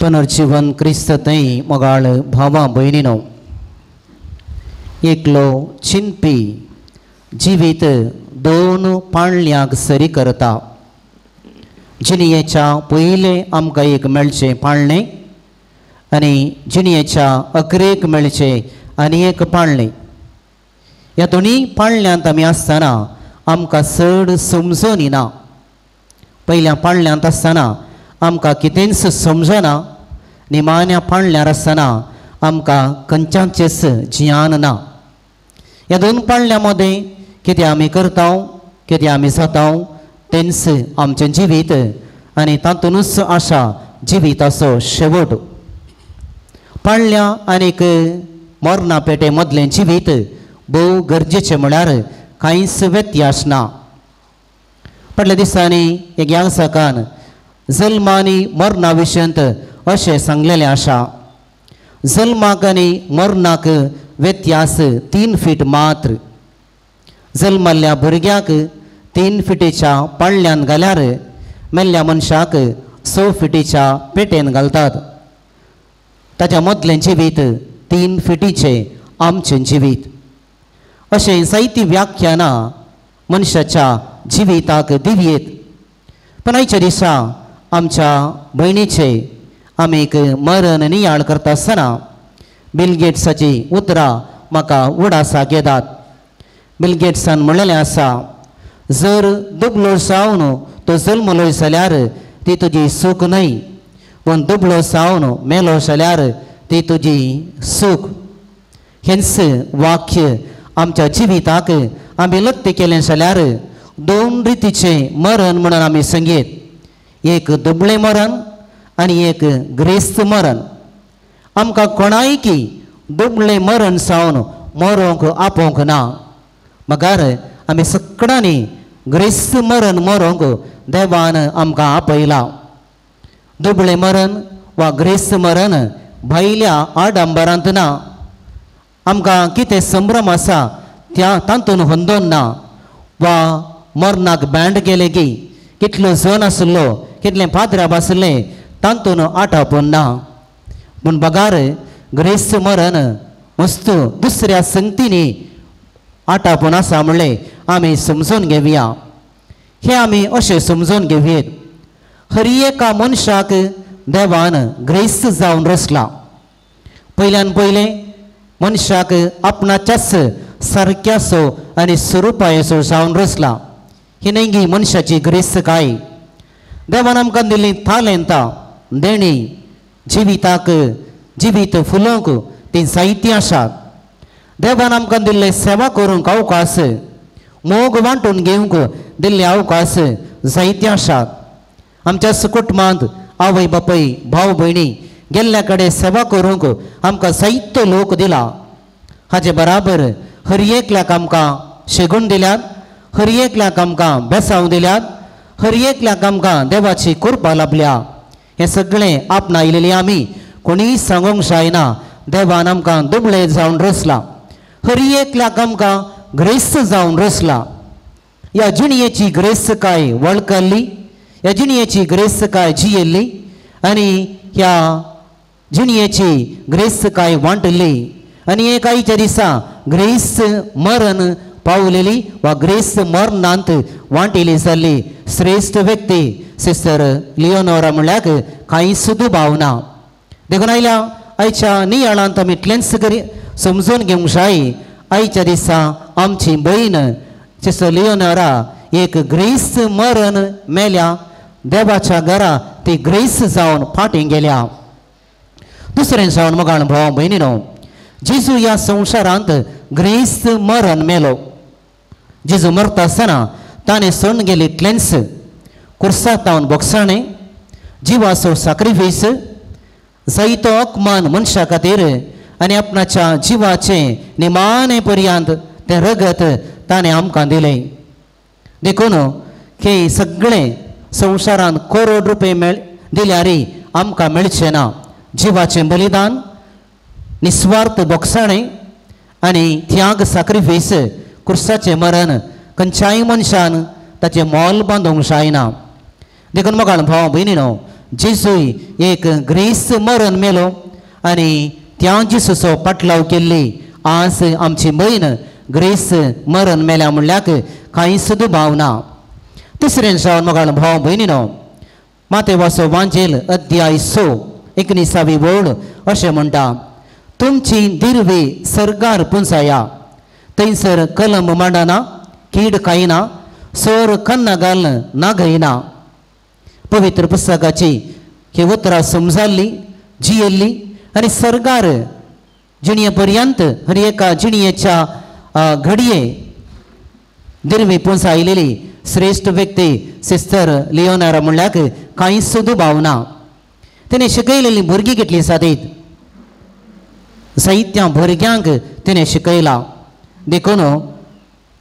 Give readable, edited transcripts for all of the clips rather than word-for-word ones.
पुनर्जीवन क्रिस्त थंय मोगाळ भावा भयणीनो, एकलो चिंतपी जिवीत दोन पाळण्यांक सरी करता. जिणयेच्या पयलें आमकां एक मेळचें पाळणें आनी जिणयेच्या अकरेक मेळचें आनी एक पाळणें. ह्या दोनूय पाळण्यांत आमी आसतना आमकां चड समजून येना. पयल्या पाळण्यांत आसतना आमकां कितेंच समजना, निमाण्या पाळण्यार आसतना आमकां खंयच्याचेंच ज्ञान ना. ह्या दोन पाळण्यां मदें कितें आमी करता, कितें आमी जाता तेंच आमचें जिवीत आनी तातूंतच आसा जिविताचो शेवट. पाळण्या आनीक मरणा पेटे मदलें जिवीत भोव गरजेचें म्हळ्यार कांयच व्यत्यास ना. फाटल्या दिसांनी एक यासकान जल्म आनी मरणा विशयांत अशें सांगलेलें आसा, जल्माक आनी मरणाक व्यत्यास 3 फीट मात्र. जल्मल्ल्या भुरग्याक 3 फिटीच्या पाळण्यान घाल्यार मेल्ल्या मनशाक 6 फिटीच्या पेटेन घालतात. ताच्या मदलें जिवीत 3 फिटीचें आमचें जिवीत. अशें जायतीं व्याख्यानां मनशाच्या जिविताक दिवयेत. पण आयच्या दिसा आमच्या भयणीचे आमी एक मरण नियाळ करता आसतना बिल गेट्साची उतरां म्हाका उडासाक येतात. बिल गेट्सान म्हणलेलें आसा, जर दुबलो जावन तो जल्मलो जाल्यार ती तुजी सूख न्हय, पूण दुबलो जावन मेलो जाल्यार ती तुजी सूख. हेंच वाक्य आमच्या जिविताक आमी लत्ते केलें जाल्यार दोन रितीचें मरण म्हणून आमी सांगयेत, एक दुबळें मरण आनी एक ग्रेस्त मरण. आमकां कोणायकी दुबळें मरण जावन मरोंक आपोवंक ना, मगर आमी सगळ्यांनी ग्रेस्त मरण मरोंक देवान आमकां आपयला. दुबळें मरण वा ग्रेस्त मरण भायल्या आडंबरांत ना, आमकां कितें संभ्रम आसा त्या तातूंत होंदोन ना, वा मरणाक बँड केलें की कितलो जण आसलो कितलें पाद्राब आसलें तातूंत आटापून ना. पूण बगार ग्रेस्त मरण वस्तू दुसऱ्या संगतींनी आटापून आसा म्हणलें आमी समजून घेवया. हें आमी अशें समजून घेवयेत, हर एका मनशाक देवान ग्रेस्त जावन रचला. पयल्यान पयलें मनशाक आपणाच्याच सारक्याचो आनी स्वरुपायेचो जावन रचला. ही न्हय गी मनशाची ग्रेस्त काय. देवान आमकां दिल्ली तालेंतां देणी जिविताक जिवीत फुलोवंक तीं जायतीं आसात. देवान आमकां दिल्ले सेवा करूंक अवकाश, मोग वांटून घेवंक दिल्ले अवकाश जायते आसात. आमच्या कुटुंबांत आवय बापूय भाव भयणी गेल्ल्या कडेन सेवा करूंक आमकां जायतो लोक दिला. हाचे बराबर हर एकल्याक आमकां शेगूण दिल्यात, हर एकल्याक आमकां बेसांव दिल्यात, हर एकल्याक आमकां देवाची कृपा लाभल्या. हें सगळें आपणायलेलें आमी कोणीय सांगूंक जायना. देवान आमकां दुबळे जावन रचला, हर एकल्याक आमकां ग्रेस्त जावन रचला. ह्या जिणयेची ग्रेस्त काय वळखल्ली, ह्या जिणयेची ग्रेस्त काय जियेल्ली आनी ह्या जिणयेची ग्रेस्त काय वांटली आनी एक आयच्या दिसा ग्रेस्त मरण पावलेली वा ग्रेस्त मरणांत वांटिली जाल्ली श्रेश्ठ व्यक्ती सिस्टर लियोनोरा म्हणल्यार कांयच दुबाव ना. देखून आयल्या आयच्या नियाळांत आमी इतलेंच करी समजून घेवंक जाय, आयच्या दिसा आमची भयण सिस्टर लियोनोरा एक ग्रेस्त मरण मेल्या, देवाच्या घरा ती ग्रेस्त जावन फाटीं गेल्या. दुसरें जावन मोगाळ भाव भयणीनो, जेजू ह्या संवसारांत ग्रेस्त मरण मेलो. जेजू मरता आसतना ताणें सोडून गेली इतलेंच, कुर्साक तावन बोगसाणें, जिवाचो साक्रिफीस, जायतो अपमान मनशा खातीर आनी आपणाच्या जिवाचें निमाणे पर्यंत तें रगत ताणें आमकां दिलें. देखून हे सगळें संवसारांत करोड रुपये मेळ दिल्यार आमकां मेळचें ना. जिवाचें बलिदान, निस्वार्थ बोगसाणें आनी त्याग साक्रिफीस, कुर्साचें मरण खंयच्याय मनशान ताचें मोल बांदूंक जायना. देखून मोगाळ भाव भयणीनो, जेजूय एक ग्रेस मरण मेलो आनी त्या जेजूचो पाटलाव केल्ली आज आमची भयण ग्रेस मरण मेल्या म्हणल्याक कांयच दुबाव ना. तिसरें जावन मोगाळ भाव भयणीनो मातेवाचो वांजेल अध्याय 6 19वी वळ अशें म्हणटा, तुमची दिरवी सर्गार पुंजाया, थंयसर कलम मांडना, कीड खायना, सोर कन्ना घाल नागयना. पवित्र पुस्तकाची ही उतरां समजाल्ली जियेल्ली आनी सर्गार जिणये पर्यंत हर एका जिणयेच्या घडये दिरवी पुंजायलेली श्रेश्ठ व्यक्ती सिस्टर लियोनारा म्हणल्याक कांयच दुबाव ना. तिणें शिकयलेली भुरगीं कितलीं सादीत, जायत्या भुरग्यांक तिणें शिकयलां. देखून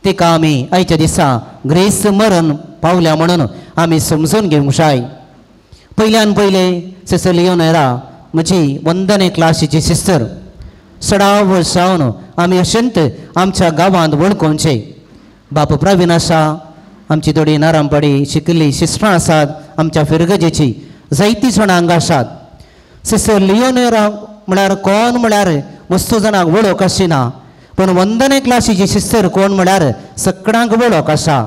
तिका आमी आयच्या दिसा ग्रेस मरण पावल्या म्हणून आमी समजून घेवंक जाय. पयल्यान पयले सिस्टर लियोनेरा म्हजी वंदने क्लासीची सिस्टर सडाव वर्स जावन आमी अशेंत आमच्या गांवांत वळखोवचे. बापू प्रवीण आसा, आमची थोडी नारामपाडी शिकिल्ली सिस्टरां आसात, आमच्या फिरगजेची जायतीं जाणां हांगा आसात. सिस्टर लियोनेरा म्हळ्यार कोण म्हळ्यार वस्तू जाणांक वळख आशिना, पूण वंदने क्लासीची सिस्टर कोण म्हळ्यार सगळ्यांक वळख आसा.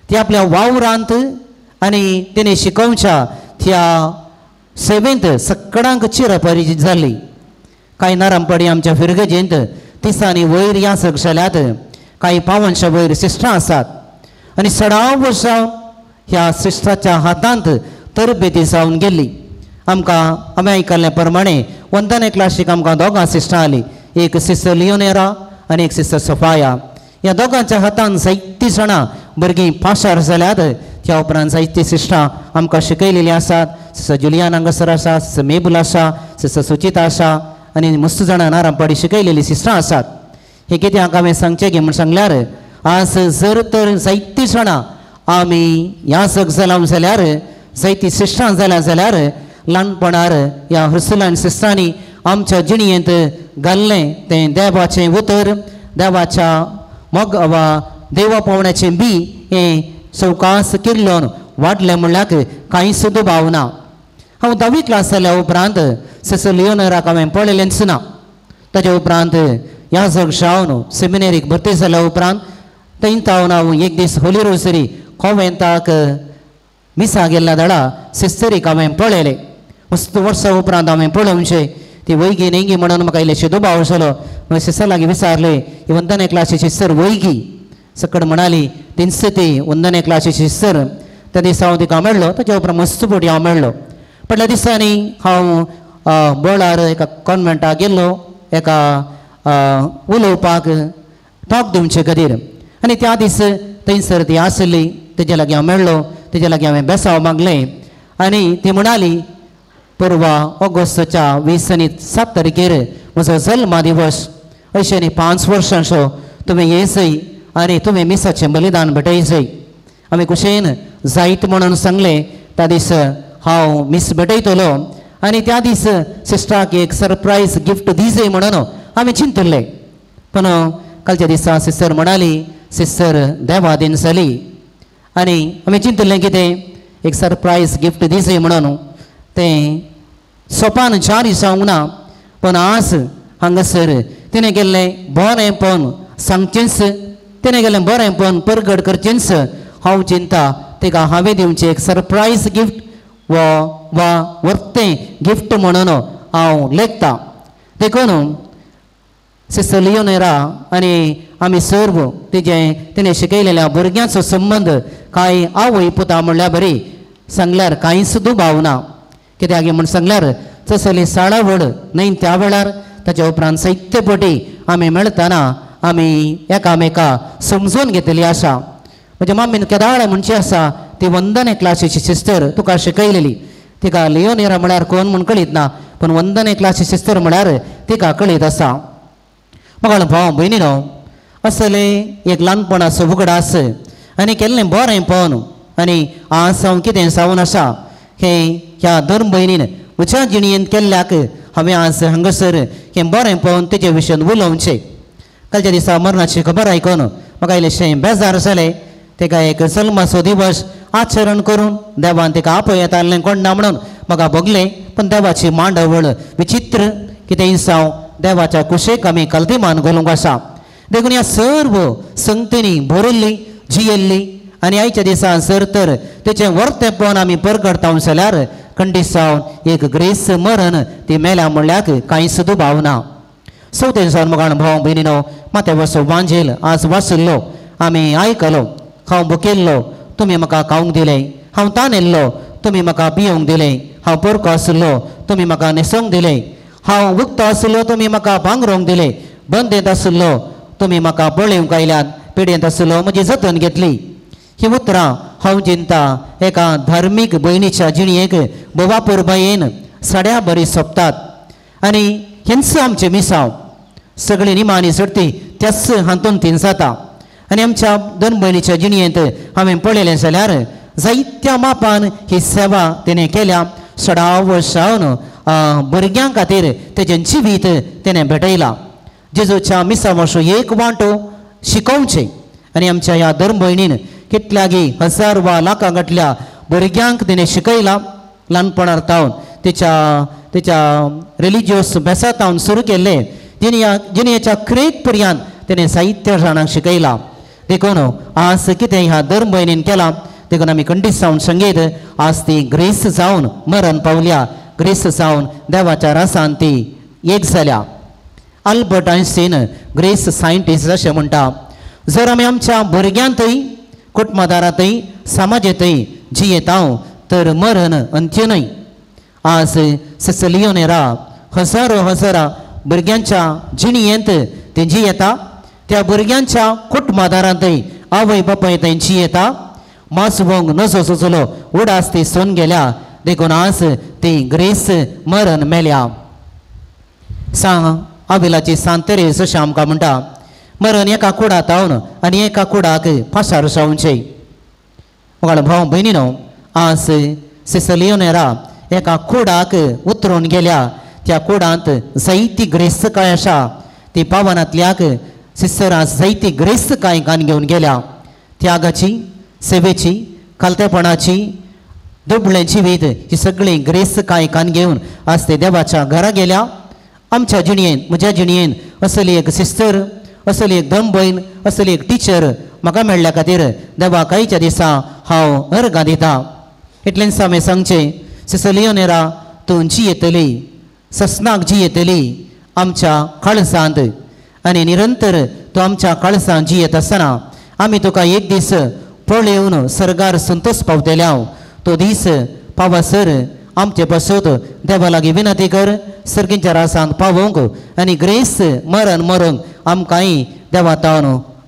ती आपल्या वावरांत आनी तिणें शिकोवच्या त्या सेवेंत सगळ्यांक चिरपरिचीत जाली. कांय नारामपाडी आमच्या फिरगजेंत तिसांनी वयर यासक जाल्यात, कांय पावनशा वयर सिस्टरां आसात आनी सडाव वर्सां ह्या सिस्टराच्या हातांत तरबेती जावन गेल्ली. आमकां आमी आयकल्ले प्रमाणे वंदने क्लासीक आमकां दोगां सिस्टरां आली, एक सिस्टर लियोनेरा आनी एक सिस्टर सोफाया. ह्या दोगांच्या हातान जायतीं जाणां भुरगीं पासार जाल्यात. त्या उपरांत जायतीं सिस्टरां आमकां शिकयलेलीं आसात. सिस्टर जुलियान हांगासर आसा, सिस्टर मेबूल आसा, सिस्टर सुचिता आसा आनी मस्त जाणां नारामपाडी शिकयलेलीं सिस्टरां आसात. हें कित्याक हांवें सांगचें गे म्हूण सांगल्यार आज जर तर जायतीं जाणां आमी ह्या जग जालां जाल्यार, जायतीं सिस्टरां जाल्यां जाल्यार ल्हानपणार ह्या हर्सुलान सिस्टरांनी आमच्या जिणयेंत घाल्लें तें देवाचें उतर, देवाच्या मोग वा देवा पावण्याचें बी हें सवकास किर्लोन वाडलें म्हणल्याक कांयच दुबाव ना. हांव धावी क्लास जाल्या उपरांत सिस्टर लियोनेराक हांवें पळयलेंच ना. ताच्या उपरांत ह्या जग जावन सेमिनेरीक भरती जाल्या उपरांत थंय तावन हांव एक दीस होली रोजरी कोवेंताक मिसा गेल्ल्या दळा सिस्टरीक हांवें पळयलें. मस्त वर्सां उपरांत हांवें पळोवचें ती वैगी न्ही म्हणून म्हाका इल्लेशें दुबाव जालो. मागीर सिस्टर लागीं विचारलें, ही वंदने क्लासीची सिस्टर वैगी? सकड म्हणाली तीच ती वंदने क्लासीची सिस्टर. त्या दिसा हांव तिका मेळ्ळो. ताच्या उपरांत मस्त फावटी हांव मेळ्ळो. फाटल्या दिसांनी हांव बोळार एका कॉन्वेंटाक गेल्लो एका उलोवपाक टॉक दिवचे खातीर आनी त्या दीस थंयसर ती आसली. तेजे लागीं हांव मेळ्ळो, तेजे लागीं हांवें बेसांव मागलें आनी ती म्हणाली परवा ऑगस्टाच्या 20 आनी 7 तारखेर म्हजो जल्मा दिवस, अशें आनी 5 वर्सांचो तुमी येसय आनी तुमी मिसाचें बलिदान भेटयसय. आमी कुशेन जायत म्हणून सांगलें. त्या दीस हांव मीस भेटयतलो आनी त्या दीस सिस्टराक एक सरप्रायज गिफ्ट दिसय म्हणून आमी चिंतले. पूण कालच्या दिसा सिस्टर म्हणाली सिस्टर देवादीन जाली आनी आमी चिंतलें कितें एक सरप्रायज गिफ्ट दिसय म्हणून. तें सोपान जारी जावंक ना, पूण आज हांगासर तिणें केल्लें बरेंपण सांगचेंच, तिणें केल्लें बरेंपण परगट करचेंच. हांव चिंता तिका हांवें दिवचें एक सरप्रायज गिफ्ट वा वा वर्तें गिफ्ट म्हणून हांव लेखता. देखून सिस्टर लियोनेरा आनी आमी सर्व तिजें तिणें शिकयलेल्या भुरग्यांचो संबंद कांय आवय पुता म्हणल्यार बरी सांगल्यार कांयच दुबाव ना. कित्याक म्हूण सांगल्यार तसली साळा व्हड न्हय त्या वेळार ताच्या उपरांत साहित्य पटी आमी मेळटना आमी एकामेका समजून घेतली आसा. म्हज्या मम्मीन केदाळ म्हणची आसा ती वंदने क्लासीची सिस्टर तुका शिकयलेली, तिका लियोनेरा म्हळ्यार कोण म्हूण कळीत ना, पूण वंदने क्लासी सिस्टर म्हळ्यार तिका कळीत आसा. मगळ भाव भयणीनो असले एक ल्हानपणाचो उगडास आनी केल्लें बरें पळोवन आनी आज हांव कितें जावन आसा हें ह्या धर्म भयणीन म्हज्या जिणेंत केल्ल्याक हांवें आज हांगासर हें बरें पळोवन तेजे विशयान उलोवचें. कालच्या दिसा मरणाची खबर आयकून म्हाका इल्लेशें बेजार जालें. तेका एक जल्माचो दिवस आचरण करून देवान तेका आपयतालें कोण ना म्हणून म्हाका भोगलें. पण देवाची मांडवळ विचित्र कितें जावं देवाच्या कुशेक आमी कल्तिमान घालूंक आसा. देखून ह्या सर्व संगतींनी भरिल्ली जियेल्ली आनी आयच्या दिसा जर तर तेचें वर्तेपण आमी परगडता जाल्यार खंडीत जावन एक ग्रेस मरण ती मेल्या म्हणल्याक कांयच दुबाव ना. चवथें जावन म्हाका भाव भयणीनो माते वसो वांजेल आज वाचिल्लो आमी आयकलो. हांव भुकेल्लो तुमी म्हाका खावंक दिलें, हांव तानेल्लो तुमी म्हाका पियोंक दिलें, हांव पोरको आशिल्लो तुमी म्हाका न्हेसोवंक दिलें, हांव उक्तो आशिल्लो तुमी म्हाका भांगरोवंक दिलें, बंदेंत आशिल्लो तुमी म्हाका पळोवंक आयल्यात, पिडेंत आशिल्लो म्हजी जतन घेतली. ही उतरां हांव चिंता एका धार्मीक भयणीच्या जिणयेक बोवापुरबायेन सड्या बरी सोंपतात. आनी हेंच आमचें मिसांव सगळीं निमाणी सोडटी त्याच हातून तीन जाता. आनी आमच्या दोन भयणीच्या जिणयेंत हांवें पळयलें जाल्यार जायत्या मापान ही सेवा तिणें केल्या. सडाव वर्सावन भुरग्यां खातीर तेजें जिवीत तेणें भेटयलां. जेजूच्या मिसावाचो एक वांटो शिकोवचें आनी आमच्या ह्या धर्म भयणीन कितल्यागी हजार वा लाखां गांठल्या भुरग्यांक तिणें शिकयलां. ल्हानपणार तावन तिच्या तिच्या रिलिजियस बेसा तावन सुरू केल्लें जिणेच्या क्रेक पर्यंत तिणें साहित्य जाणांक शिकयलां. देखून आज कितें ह्या धर्म भयणीन केलां देखून आमी खंडीत जावन संगीत आज ती ग्रेस जावन मरण पावल्या, ग्रेस जावन देवाच्या रसान ती एक जाल्या. अल्बर्ट आयन्स्टीन ग्रेस सायंटिस्ट अशें म्हणटा, जर आमी आमच्या भुरग्यांतय कुटुंबादारांतय समाजेंतय जियेता तर मरण अंत्य न्हय. आज सिसलियोनेरा हजारो हजारा भुरग्यांच्या जिणयेंत ती जियेता, त्या भुरग्यांच्या कुटुंबादारांतय आवय बापाय थंय जियेता. मासवंग नजो सुचलो उडास ती सोन गेल्या देखून आज ती ग्रेस मरण मेल्या. सांग आविलाची सांतेरेस अशें आमकां म्हणटा, मरण एका कुडात हावन आनी एका कुडाक पासार जावचें. म्हाका भाव भयणीनो आज सिसलियोनेरा एका कुडाक उतरून गेल्या. त्या कुडांत जायती ग्रेस काय आसा ती पावनांतल्याक सिस्टरां जायती ग्रेस कांय कान घेवन गेल्या. त्यागाची, सेवेची, खालतेपणाची, दुबळें जिवीत ही सगळीं ग्रेस कांय कान घेवन आज ते देवाच्या घरा गेल्या. आमच्या जिणयेन म्हज्या जिणयेन असली एक सिस्टर, असली एक धर्म भयण, असली एक टिचर म्हाका मेळ्ळ्या खातीर देवा कायच्या दिसा हांव अर्गां दिता. इतलेंच हांवें सांगचें, सिसलियोनेरा तूं जियेतली, ससनाक जियेतली आमच्या काळजांत आनी निरंतर तूं आमच्या काळजांत जियेत आसतना आमी तुका एक दीस पळोवन सर्गार संतोष पावतले. हांव तो दीस पावसर आमचे पासत देवा लागीं विनंती कर सर्गींच्या रासांत पावोवंक आनी ग्रेस मरण मरूंक आमकांय देवा तावन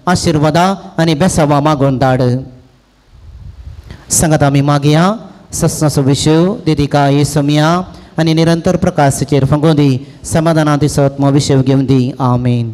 आशिर्वादा आनी बेसावा मागून धाड. सांगात आमी मागया ससनाचो विशय दिदिका येसमिया आनी निरंतर प्रकाशाचेर फंगोवन दी, समाधाना दिसत विशय घेवन दी. आमेन.